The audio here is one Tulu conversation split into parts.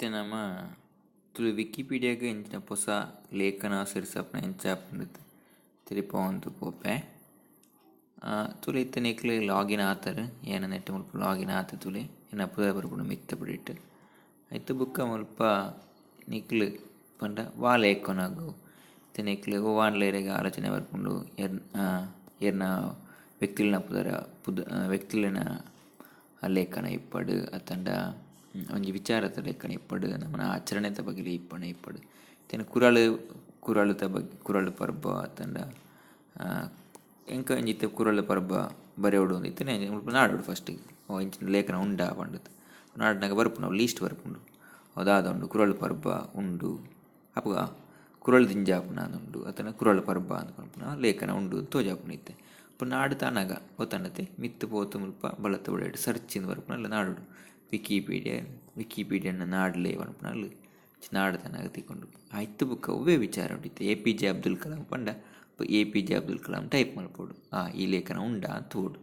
ಇತ್ತೆ ನಮ ತುಳು ವಿಕಿಪೀಡಿಯಾಗ್ ಎಂಚಿನ ಪೊಸ ಲೇಖನ ಸೇರ್ಸಪುನ ಎಂಚ ಪಂಡುದು ತೆರಿಪಾವೊಂದು ಪೋಪೆ. ತುಳು ಇತ್ತೆ ನಿಕ್ಲೆ ಲಾಗಿನ್ ಆತರ್ ಏನ ನೆಟ್ ಮುಲ್ಪ ಲಾಗಿನ್ ಆತ ತುಲೆ ಎನ್ನ ಪುದರ್ ಬರ್ಪುಂಡು ಮಿತ್ತ ಪಡಿಟ್ ಐತ ಬುಕ್ಕ ಮುಲ್ಪ ನಿಕ್ಲು ಪಂಡ ವಾ ಲೇಖನಗು ಇತ್ತೆ ನಿಕ್ಲು ಒವ್ವಾಂಡಲ ಆಲೋಚನೆ ಬರ್ಪುಂಡು ಎರ್ನ ವ್ಯಕ್ತಿಲೆನ ಪುದರ ವ್ಯಕ್ತಿಲೆನ ಲೇಖನ ಇಪ್ಪಡು ಅತ್ತಂಡ ಒಂಜಿ ವಿಚಾರದ ಲೇಖನ ಇಪ್ಪಡು ನಮನ ಆಚರಣೆದ ಬಗ್ಗೆ ಇಪ್ಪಣ ಇಪ್ಪಡು ಇತ್ತೆ ಕುರಳು ಕುರಳುದ ಬಗ್ಗೆ ಕುರಳು ಪರ್ಬ ಅತ್ತಂಡ ಎಂಕ ಒಂಜಿ ಇತ್ತೆ ಕುರಳು ಪರ್ಬ ಬರೆಯೋಡು ಇತ್ತನೆ ಮುಲ್ಪ ನಾಡೋಡು ಫಸ್ಟಿಗೆ ಓ ಇಂಚಿನ ಲೇಖನ ಉಂಡಾ ಪಂಡುದು ನಾಡಿನಾಗ ಬರ್ಪುಂಡು ಅವು ಲೀಸ್ಟ್ ಬರ್ಪುಂಡು ಅವು ದಾದ ಉಂಡು ಕುರಳು ಪರ್ಬ ಉಂಡು ಅಪಗ ಕುರಳು ದಿಂಜಾಪುನ ಉಂಡು ಅತ್ತಂಡ ಕುರಳು ಪರ್ಬ ಅಂದ್ ಪನ್ಪುನ ಲೇಖನ ಉಂಡು ತೋಜಾಪುಂಡು ಇತ್ತೆ ಪುನ ನಾಡು ತಾನಾಗ ಗೊತ್ತಂಡತೆ ಮಿತ್ತು ಪೋತು ಮುಲ್ಪ ಬಲತ್ತ ಬಡೆಟ್ ಸರ್ಚ್ ಇಂದ್ ಬರ್ಪುಂಡು ಅಲ್ಲ ನಾಡೋಡು ವಿಕಿಪೀಡಿಯಾ ವಿಕಿಪೀಡಿಯನ್ನ ನಾಡ್ಲೆ ಪನ್ಪುನ ಅಲ್ಲು ನಾಡು ತನಾಗ ತಿಕ್ಕೊಂಡು ಆಯ್ತು ಬುಕ್ಕ ಒವ್ವೇ ವಿಚಾರ ಉಂಡು ಇತ್ತೆ A P J Abdul Kalam ಪಂಡ A P J Abdul Kalam type ಮಲ್ಪೊಡು ಈ ಲೇಖನ ಉಂಡಾ ಅಂತ ತೂವೊಡು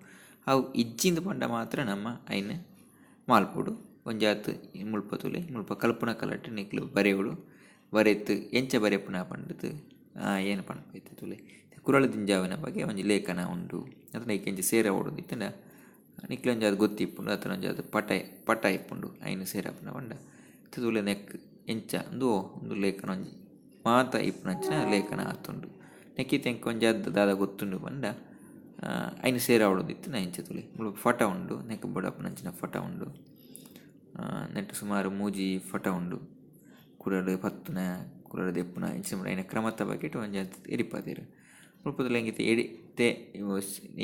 ಅವು ಇಜ್ಜಿಂದ್ ಪಂಡ ಮಾತ್ರ ನಮ್ಮ ಐನ್ ಮಲ್ಪೊಡು ಒಂಜಾತ್ ಮುಲ್ಪ ತೂಲೆ ಮುಲ್ಪ ಕಲ್ಪುನ ಕಲಟ್ ನಿಕ್ಲು ಬರೆಯೋಡು ಬರೆತ್ ಎಂಚ ಬರೆಪುನ ಪಂಡುದು ಏನು ಪನ್ಪ ಇತ್ತೆ ತೂಲೆ ಕುರಳು ದಿಂಜಾವಿನ ಬಗ್ಗೆ ಒಂಜಿ ಲೇಖನ ಉಂಡು ಅತ್ತಂಡ ಐಕ್ ಎಂಚ ಸೇರವೊಡು ಇತ್ತಂಡ ನಿಕ್ಲೆ ಒಂಜಾತ್ ಗೊತ್ತಿಪ್ಪುಂಡು ಅತ್ತಂಡ ಒಂಜಾತ್ ಪಟ ಪಟ ಇಪ್ಪುಂಡು ಐನ್ ಸೇರಪುನ ಪಂಡ ಇತ್ತೆ ತೂಲೆ ನೆಕ್ ಎಂಚ ಉಂದು ಉಂದು ಲೇಖನ ಒಂಜಿ ಮಾತ ಇಪ್ಪುನಂಚಿನ ಲೇಖನ ಆತುಂಡು ನೆಕ್ಕಿತ್ತೆ ಎಂಕ್ ಒಂಜಾತ್ ದಾದ ಗೊತ್ತುಂಡು ಪಂಡ ಐನ್ ಸೇರವೊಡು ಇತ್ತಂಡ ಎಂಚ ತೂಲೆ ಮುಲ್ಪ ಫಟ ಉಂಡು ನೆಕ್ ಬೋಡಾಪುನಂಚಿನ ಫಟ ಉಂಡು ನೆಟ್ ಸುಮಾರು ಮೂಜಿ ಫಟ ಉಂಡು ಕುರಳು ಪತ್ತುನ ಕುರಳು ದೆಪ್ಪುನ ಇಂಚಿನ ಐನ ಕ್ರಮತ ಬಗೆಟ್ ಒಂಜಾತ್ ತೆರಿಪಾದೆರ್ ಮುಲ್ಪದ ಎಂಕಿತ್ತೆ ಎಡಿತೆ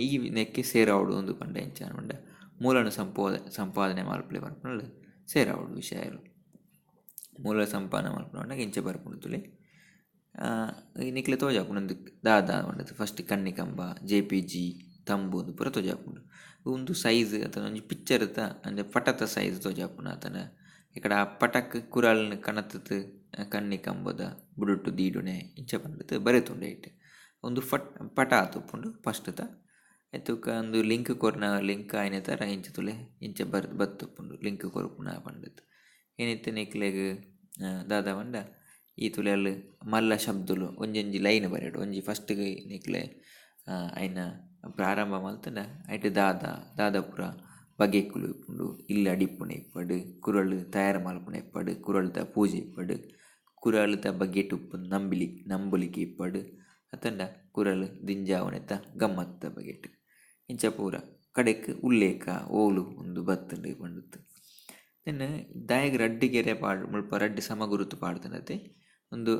ಈ ನೆಕ್ಕೆ ಸೇರವೊಡು ಉಂದು ಪಂಡ ಎಂಚ ಪಂಡ ಮೂಲನು ಸಂಪಾದನೆ ಮಲ್ಪುಲೆ ಪನ್ಪುನಲ್ ಸೇರವೊಡು ವಿಷಯಲು ಮೂಲ ಸಂಪಾದನೆ ಮಲ್ಪುನ ಪಂಡ ಇಂಚ ಬರ್ಪುಂಡು ತೂಲೆ ನಿಕ್ಲೆ ತೋಜಾಪುಂಡು ಉಂದು ದಾದ ಪಂಡುದು ಫಸ್ಟ್ ಕನ್ನಿಕಂಬ ಜೆ ಪಿ ಜಿ ತಂಬು ಉಂದು ಪೂರ ತೋಜಾಪುಂಡು ಉಂದು ಸೈಜ್ ಅತ್ತಂಡ ಒಂಜಿ ಪಿಕ್ಚರ್ದ ಅಂಚ ಪಟತ ಸೈಜ್ ತೋಜಾಪುಂಡು ಅತ್ತಂಡ ಇಕಡ ಆ ಪಟಕ್ ಕುರಲ್ನ್ ಕನತುದು ಕನ್ನಿಕಂಬದ ಬುಡುಟು ದೀಡುನೆ ಇಂಚ ಪಂಡುದು ಬರೆತುಂಡು ಐಟ್ ಉಂದು ಪಟ ಆತುಪ್ಪುಂಡು ಫಸ್ಟ್ ದ ಐತುಕ ಉಂದು ಲಿಂಕ್ ಕೊರ್ನ ಲಿಂಕ್ ಆಯಿನ ತರ ಇಂಚ ತೂಲೆ ಇಂಚ ಬತ್ತುಪ್ಪುಂಡು ಲಿಂಕ್ ಕೊರ್ಪುನ ಪಂಡುದು ಏನಿತ್ತೆ ನಿಕ್ಲೆಗ್ ದಾದ ಪಂಡ ಈ ತೂಲೆ ಅಲ್ಲು ಮಲ್ಲ ಶಬ್ದಲು ಒಂಜೊಂಜಿ ಲೈನ್ ಬರೆಯೊಡು ಒಂಜಿ ಫಸ್ಟ್ ಗ್ ನಿಕ್ಲೆ ಐನ ಪ್ರಾರಂಭ ಮಲ್ತುಂಡ ಐಟ್ ದಾದ ದಾದ ಪೂರ ಬಗೆಕುಲು ಇಪ್ಪುಂಡು ಇಲ್ಲ್ ಅಡಿಪುನ ಇಪ್ಪಡು ಕುರಳು ತಯಾರ್ ಮಲ್ಪುನ ಇಪ್ಪಡು ಕುರಳ್ದ ಪೂಜೆ ಇಪ್ಪಡು ಕುರಳ್ದ ಬಗೆಟ್ ಉಪ್ಪುನ ನಂಬೊಲಿಕೆ ಇಪ್ಪಡು ಅತ್ತಂಡ ಕುರಳು ದಿಂಜಾವುನೆತ ಗಮ್ಮತ್ತ ಬಗೆಟ್ ಇಂಚ ಪೂರ ಕಡೆಕ್ ಉಲ್ಲೇಖ ಓಲು ಉಂದು ಬತ್ತುಂಡು ಪಂಡುದು ನೆನ್ ದಾಯೆಗ್ ರಡ್ಡ್ ಗೆರೆ ಪಾಡ್ ಮುಲ್ಪ ರಡ್ಡ್ ಸಮ ಗುರುತು ಪಾಡ್ದುಂಡತೆ ಉಂದು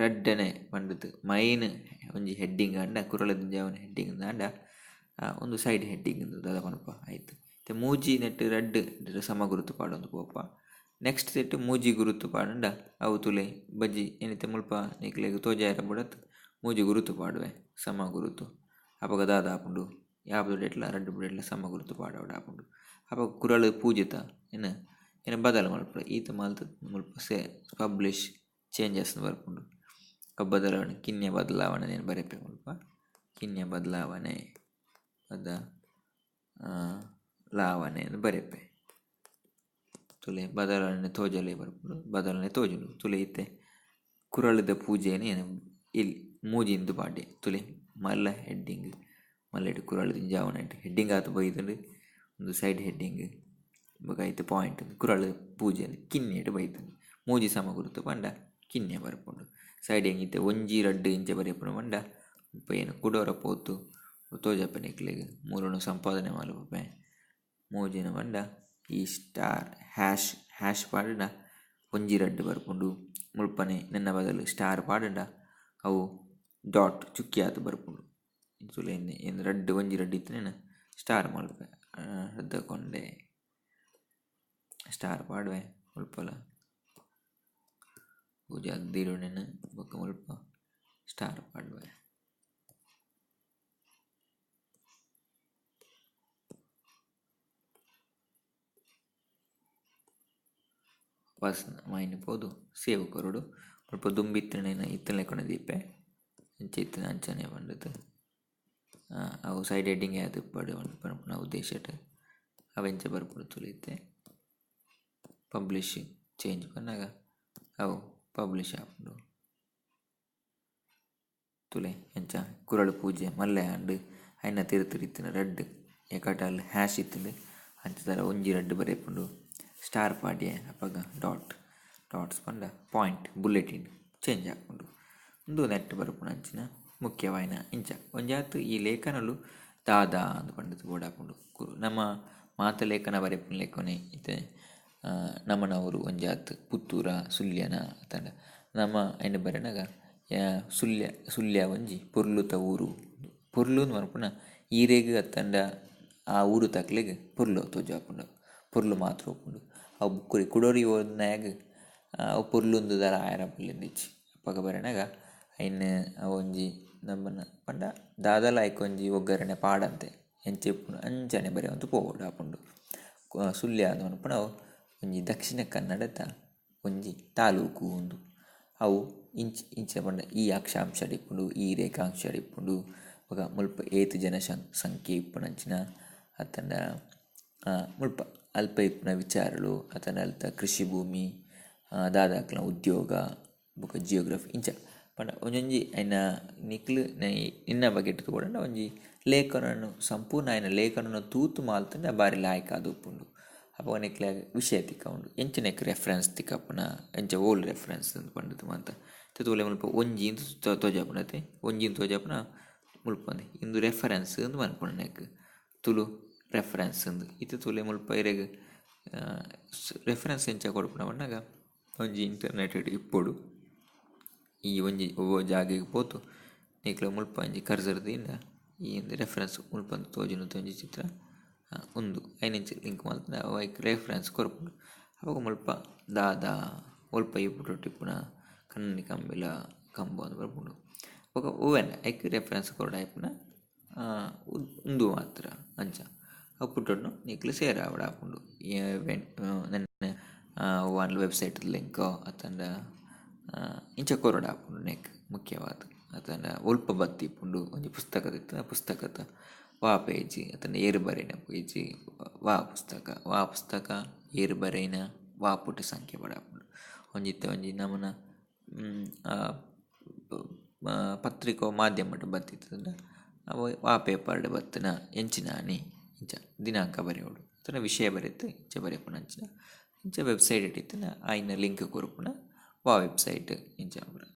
ರಡ್ಡನೆ ಪಂಡುದು ಮೈನ್ ಒಂಜಿ ಹೆಡ್ಡಿಂಗ್ ಆಂಡ ಕುರಳು ದಿಂಜಾವುನ ಹೆಡ್ಡಿಂಗ್ ಆಂಡ ಉಂದು ಸೈಡ್ ಹೆಡ್ಡಿಂಗ್ ಉಂದು ದಾದ ಪನ್ಪ ಆಯ್ತು ಇತ್ತೆ ಮೂಜಿ ನೆಟ್ ರಡ್ಡ್ ಸಮ ಗುರುತು ಪಾಡೊಂದು ಪೋಪ ನೆಕ್ಸ್ಟ್ ಸೆಟ್ ಮೂಜಿ ಗುರುತು ಪಾಡುಂಡ ಅವು ತೂಲೆ ಬಜಿ ಏನಿತ್ತೆ ಮುಲ್ಪ ನಿಕ್ಲೆಗ್ ತೋಜಾಯೆರೆ ಬೋಡಾತ್ ಮೂಜಿ ಗುರುತು ಪಾಡುವೆ ಸಮ ಗುರುತು ಅಪಗ ದಾದ ಆಪುಂಡು ಯಾಪ ಬುಡೆಟ್ಲ ರಡ್ಡ್ ಬುಡೆಟ್ಲ ಸಮ ಗುರುತು ಪಾಡೊಡು ಆಪುಂಡು ಅಪಗ ಕುರಳು ಪೂಜೆತ ಏನ್ ಏನ್ ಬದಲು ಮಲ್ಪೊಡು ಈತ್ ಮಲ್ತ್ ಮುಲ್ಪ ಸೆ ಪಬ್ಲಿಷ್ ಚೇಂಜಸ್ ಬರ್ಪುಂಡು ಬದಲಾವಣೆ ಕಿನ್ಯ ಬದಲಾವಣೆ ಏನ್ ಬರೆಪೆ ಮುಲ್ಪ ಕಿನ್ಯ ಬದಲಾವಣೆ ಲಾವಣೆ ಇಂದ್ ಬರೆಪೆ ತೂಲೆ ಬದಲಾವಣೆ ತೋಜಲೆ ಬರ್ಪುಂಡು ಬದಲಾವಣೆ ತೋಜುಂಡು ತೂಲೆ ಇತ್ತೆ ಕುರಳುದ ಪೂಜೆನ್ ಏನ್ ಇಲ್ ಮೂಜಿಂದ್ ಪಾಡ್ಡೆ ತೂಲೆ ಮಲ್ಲ ಹೆಡ್ಡಿಂಗ್ ಮಲ್ಲೆಡ್ ಕುರಳು ದಿಂಜಾವುನ ಹೆಡ್ಡಿಂಗ್ ಆತ್ ಬೈದುಂಡು ಉಂದು ಸೈಡ್ ಹೆಡ್ಡಿಂಗ್ ಬೊಕ ಐತ ಪಾಯಿಂಟ್ ಕುರಳು ಪೂಜೆ ಕಿನ್ಯಡ್ ಬೈದುಂಡು ಮೂಜಿ ಸಮ ಗುರುತು ಪಂಡ ಕಿನ್ಯ ಬರ್ಪುಂಡು ಸೈಡ್ ಎಂಕ್ ಇತ್ತೆ ಒಂಜಿ ರಡ್ಡ್ ಇಂಚ ಬರೆಪುನ ಪಂಡ ಮುಲ್ಪ ಏನ್ ಕುಡೊರ ಪೋತು ತೋಜಾಪೆ ನಿಕ್ಲೆಗ್ ಮೂಲನು ಸಂಪಾದನೆ ಮಲ್ಪುವೆ ಮೂಜಿನ ಪಂಡ ಈ ಸ್ಟಾರ್ ಹ್ಯಾಶ್ ಹ್ಯಾಶ್ ಪಾಡುಂಡ ಒಂಜಿ ರಡ್ಡ್ ಬರ್ಪುಂಡು ಮುಲ್ಪನೆ ನೆನ್ನ ಬದಲು ಸ್ಟಾರ್ ಪಾಡುಂಡ ಅವು ಡಾಟ್ ಚುಕ್ಕಿ ಆದ್ ಬರ್ಪುಂಡು ತೂಲೆ ಏನ್ ರಡ್ಡ್ ಒಂಜಿ ರಡ್ಡ್ ಇತ್ತಿನೆನ್ ಸ್ಟಾರ್ ಮಲ್ಪುವೆ ರಡ್ಡ್ ಕೊಂಡೆ ಸ್ಟಾರ್ ಪಾಡುವೆ ಮುಲ್ಪಲ ಪೂಜೆ ದೀಡುನೆನ್ ಬೊಕ ಮುಲ್ಪ ಸ್ಟಾರ್ ಪಾಡುವೆ. ಬಸ್ ಮೈನ್ ಪೋದು ಸೇವ್ ಕೊರೊಡು ಮುಲ್ಪ ದುಂಬು ಇತ್ತಿನ ಇತ್ತಿನ ಲೆಕ್ಕನೆ ದೀಪೆ ಇಂಚ ಇತ್ತಿನ ಅಂಚನೆ ಪಂಡುದು ಅವು ಸೈಡ್ ಹೆಡ್ಡಿಂಗ್ ಆದ್ ಇಪ್ಪಡ್ ಪನ್ಪುನ ಉದ್ದೇಶಡ್ ಅವು ಎಂಚ ಬರ್ಪುಂಡು ತೂಲೆ ಇತ್ತೆ ಪಬ್ಲಿಷ್ ಚೇಂಜ್ ಪನ್ನಗ ಅವು ಪಬ್ಲಿಷ್ ಆಪುಂಡು. ತೂಲೆ ಎಂಚ ಕುರಳು ಪೂಜೆ ಮಲ್ಲೆ ಆಂಡ್ ಐನ ತಿರ್ತ್ ಇತ್ತಿನ ರಡ್ಡ್ ಎಕಟಲ್ ಹ್ಯಾಶ್ ಇತ್ತ್ಂಡ್ ಅಂಚ ಒಂಜಿ ರಡ್ಡ್ ಬರೆಪುಂಡು ಸ್ಟಾರ್ ಪಾಡ್ಯೆ ಅಪಗ ಡಾಟ್ ಡಾಟ್ಸ್ ಪಂಡ ಪಾಯಿಂಟ್ ಬುಲೆಟಿನ್ ಚೇಂಜ್ ಆಪುಂಡು. ಉಂದು ನೆಟ್ ಬರ್ಪುನ ಅಂಚಿನ ಮುಖ್ಯವಾಯಿನ ಇಂಚ ಒಂಜಾತ್ ಈ ಲೇಖನಲು ದಾದ ಅಂದ್ ಪಂಡುದು ಬೋಡಾಪುಂಡು. ನಮ್ಮ ಮಾತ ಲೇಖನ ಬರೆಪುನ ಲೇಖನೆ ಇತ್ತೆ ನಮನ ಊರು ಒಂಜಾತ್ ಪುತ್ತೂರ ಸುಳ್ಯನ ಅತ್ತಂಡ ನಮ ಐನ್ ಬರೆನಗ ಸುಳ್ಯ ಸುಳ್ಯ ಒಂಜಿ ಪೊರ್ಲುತ ಊರು ಪೊರ್ಲುಂದು ಪನ್ಪುನ ಈರೆಗ್ ಅತ್ತಂಡ ಆ ಊರು ತಕ್ಲೆಗ್ ಪೊರ್ಲು ತೋಜಾಪುಂಡು ಪೊರ್ಲು ಮಾತ್ರ ಉಪ್ಪುಂಡು. ಅವು ಬುಕ್ಕೊರಿ ಕುಡೊರಿ ಓದಿನಾಯಗ್ ಅವು ಪೊರ್ಲುಂದು ದಾಲ ಆಯೆರೆ ಬಲ್ಲಿಂದಿಜ್ಜಿ. ಅಪಗ ಬರೆನಗ ಐನ್ ಅವೊಂಜಿ ನಮನ ಪಂಡ ದಾದಲ ಐಕ್ ಒಂಜಿ ಒಗ್ಗರಣೆ ಪಾಡಂತೆ ಎಂಚ ಇಪ್ಪುಂಡು ಅಂಚನೆ ಬರೆಯೊಂದು ಪೋವೊಡಾಪುಂಡು. ಸುಳ್ಯ ಪನ್ಪುನವು ಒಂಜಿ ದಕ್ಷಿಣ ಕನ್ನಡದ ಒಂಜಿ ತಾಲೂಕು ಉಂದು. ಅವು ಇಂಚ ಇಂಚ ಪಂಡ ಈ ಅಕ್ಷಾಂಶಡ್ ಇಪ್ಪುಂಡು ಈ ರೇಖಾಂಶಡ್ ಇಪ್ಪುಂಡು ಬೊಕ ಮುಲ್ಪ ಏತ್ ಜನ ಸಂಖ್ಯೆ ಇಪ್ಪುನಂಚಿನ ಅತ್ತಂಡ ಮುಲ್ಪ ಅಲ್ಪ ಇಪ್ಪುನ ವಿಚಾರಲು ಅತ್ತಂಡ ಅಲ್ತ ಕೃಷಿ ಭೂಮಿ ದಾದಾಕ್ಲನ ಉದ್ಯೋಗ ಬೊಕ ಜಿಯೋಗ್ರಫಿ ಇಂಚ ಪಂಡ ಒಂಜೊಂಜಿ ಐನ ನಿಕ್ಲು ನಿನ್ನ ಬಗೆಟ್ ತೂವೊಡಂಡ ಒಂಜಿ ಲೇಖನನ್ ಸಂಪೂರ್ಣ ಆಯಿನ ಲೇಖನನ್ ತೂತು ಮಲ್ತ್ಂಡ ಬಾರಿ ಲಾಯ್ಕ್ ಆದ್ ಉಪ್ಪುಂಡು. ಅಪಗ ನಿಕ್ಲೆಗ್ ವಿಷಯ ತಿಕ್ಕುಂಡು ಎಂಚ ನೆಕ್ ರೆಫರೆನ್ಸ್ ತಿಕ್ಕಪುನ ಎಂಚ ಓಲ್ ರೆಫರೆನ್ಸ್ ಪಂಡುದು ಮಾತ ತೂಲೆ ಮುಲ್ಪ ಒಂಜಿ ಇಂದ್ ತೋಜಾಪುಂಡು ಅತೆ ಒಂಜಿ ತೋಜಾಪುನ ಮುಲ್ಪ ಇಂದು ರೆಫರೆನ್ಸ್ ಇಂದ್ ಪನ್ಪುನ ನೆಕ್ ತುಳು ರೆಫರೆನ್ಸ್ ಇಂದ್ ಇತ್ತೆ ತೂಲೆ ಮುಲ್ಪ ಇರೆಗ್ ರೆಫರೆನ್ಸ್ ಎಂಚ ಕೊರ್ಪುನ ಪನ್ನಗ ಒಂಜಿ ಇಂಟರ್ನೆಟ್ ಡ್ ಇಪ್ಪೊಡು. ಈ ಒಂಜಿ ಒವಾ ಜಾಗೆಗ್ ಪೋತು ನಿಕ್ಲೆ ಮುಲ್ಪ ಒಂಜಿ ಕರ್ಸರ್ ದೀಂಡ ಈ ಒಂಜಿ ರೆಫರೆನ್ಸ್ ಮುಲ್ಪ ತೋಜುನ ಒಂಜಿ ಚಿತ್ರ ಉಂದು ಐನ್ ಇಂಚ ಲಿಂಕ್ ಮಲ್ತ್ಂಡ ಅವು ಐಕ್ ರೆಫರೆನ್ಸ್ ಕೊರ್ಪುಂಡು. ಅಪಗ ಮುಲ್ಪ ದಾದ ಒಲ್ಪ ಈ ಪುಟಟ್ ಇಪ್ಪುನ ಕನ್ನಡಿ ಕಂಬಿಲ ಕಂಬ ಅಂದ್ ಬರ್ಪುಂಡು. ಬೊಕ ಒವ್ವೆನೆ ಐಕ್ ರೆಫರೆನ್ಸ್ ಕೊರೊಡಾಯಿಪುನ ಉಂದು ಮಾತ್ರ ಅಂಚ ಅವು ಪುಟೊನು ನಿಕ್ಲ್ ಸೇರಾವೊಡಾಪುಂಡು. ಒವ್ವಾಂಡಲ ವೆಬ್ಸೈಟ್ ಲಿಂಕ್ ಅತ್ತಂಡ ಇಂಚ ಕೊರೊಡಾಪುಂಡು ನೆಕ್ ಮುಖ್ಯವಾದ್ ಅತ್ತಂಡ ಒಲ್ಪ ಬತ್ತಿಪ್ಪುಂಡು ಒಂಜಿ ಪುಸ್ತಕ ಇತ್ತ್ಂಡ ಪುಸ್ತಕದ ವಾ ಪೇಜ್ ಅತ್ತಂಡ ಏರ್ ಬರೆಯಿನ ಪೇಜ್ ವಾ ಪುಸ್ತಕ ಏರ್ ಬರೆಯಿನ ವಾ ಪುಟ ಸಂಖ್ಯೆ ಬೋಡಾಪುಂಡು. ಒಂಜಿ ಇತ್ತೆ ಒಂಜಿ ನಮನ ಪತ್ರಿಕಾ ಮಾಧ್ಯಮಡ್ ಬತ್ತಿತ್ತುಂಡ ಅವು ವಾ ಪೇಪರ್ ಡ್ ಬತ್ತಿನ ಎಂಚಿನಾನಿ ಇಂಚ ದಿನಾಂಕ ಬರೆಯೊಡು ಅತ್ತಂಡ ವಿಷಯ ಬರೆತ್ ಇಂಚ ಬರೆಪುನಂಚಿನ ಇಂಚ ವೆಬ್ಸೈಟ್ ಡ್ ಇತ್ತ್ಂಡ ಐನ ಲಿಂಕ್ ಕೊರ್ಪುನ ವಾ ವೆಬ್ಸೈಟ್ ಇಂಚ ಪೂರ.